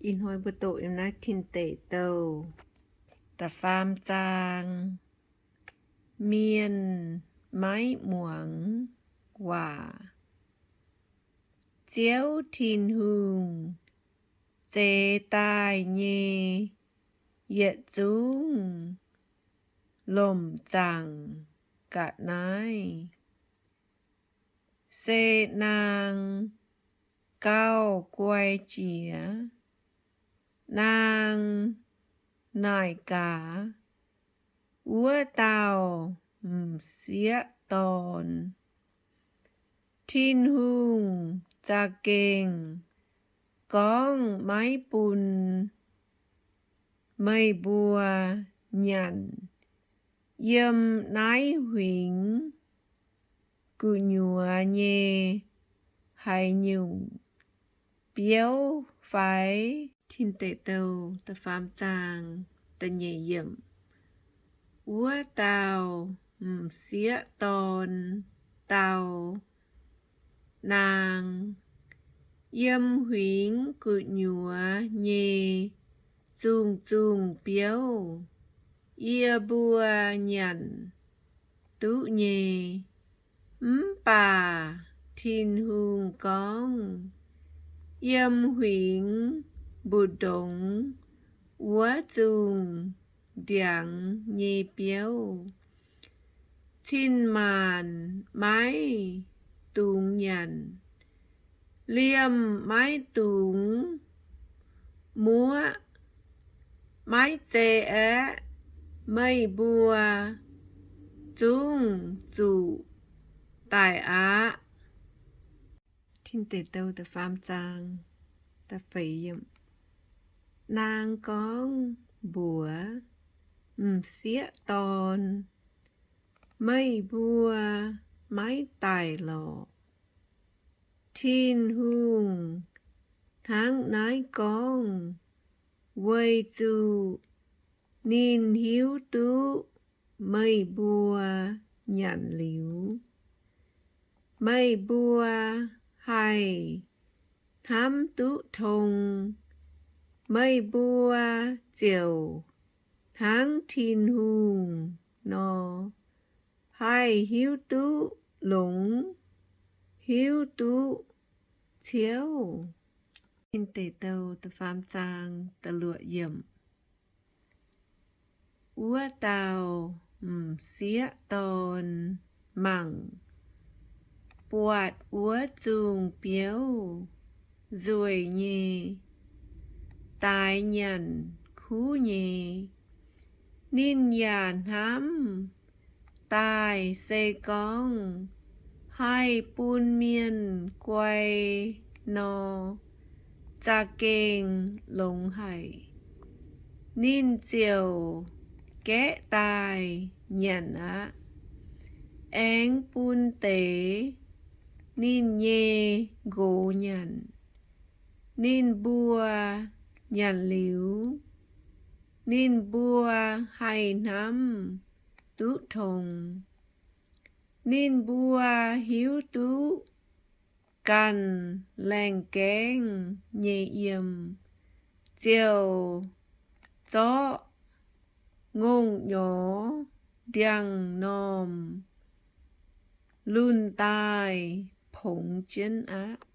Ih hnoi mbuo doqc yiem naaiv Tin Deic Douh da'faam zaang. Mienh maiv muangx waac. Ziouv Tin-Hungh zeix daaih nyei yietc zungv lomc zaangc ga'naaiv se naang gauh guai jiex. Naang naaic gaax, wuov dauh m'sieqv dorn, Tin-Hungh za'gengh gorngv maiv bun meih mbuo nyanc yiem naaiv huingx gu'nyuoz nyei haaix nyungc biouv fai? Tin Deic Douh da'faam zaang da'nyeic yiemc. Wuov dauh m'sieqv dorn dau naang, Yiem huingx gu'nyuoz nyei zungh zungh biouv yie mbuo nyanc duqv nyei. Mv baac Tin-Hungh gorngv, Yiem huingx mbu'ndongx wuov zungh ndiangx nyei biouv cin-maanc maiv dungx nyanc. Liemh maiv dungx muoqv. Maiv zei aeqv, meih mbuo zungv zuqc daic aqv. Naang gorngv mbuox m'sieqv dorn, Meih mbuo maiv daic lorqc. Tin-Hungh hnangv naaiv gorngv weic zuqc ninh hiuv duqv meih mbuo nyanc liuz, meih mbuo haih hnamv duqv tong. Meih mbuo ziouc hnangv Tin-Hungh nor, haih hiuv duqv longx, hiuv duqv ciouv. Wuov dauh m'sieqv dorn mangc buatc wuov zungh biouv nzueic nyei, daix nyanc kuv nyei. Ninh yaac hnamv daaih se gorngv haih bun mienh guai nor, za'gengh longx haic. Ninh ziouc gaeqv daaih nyanc aqv, aengx bun deix ninh nyei nqox nyanc. Ninh mbuo nyanc liuz, ninh mbuo haih hnamv duqv tong. Ninh mbuo hiuv duqv ganh laengh gaengv nyei yiem, ziouc zorqv ngongh-nyorx ndiangx-normh lunh daaih pongx jienv aqv.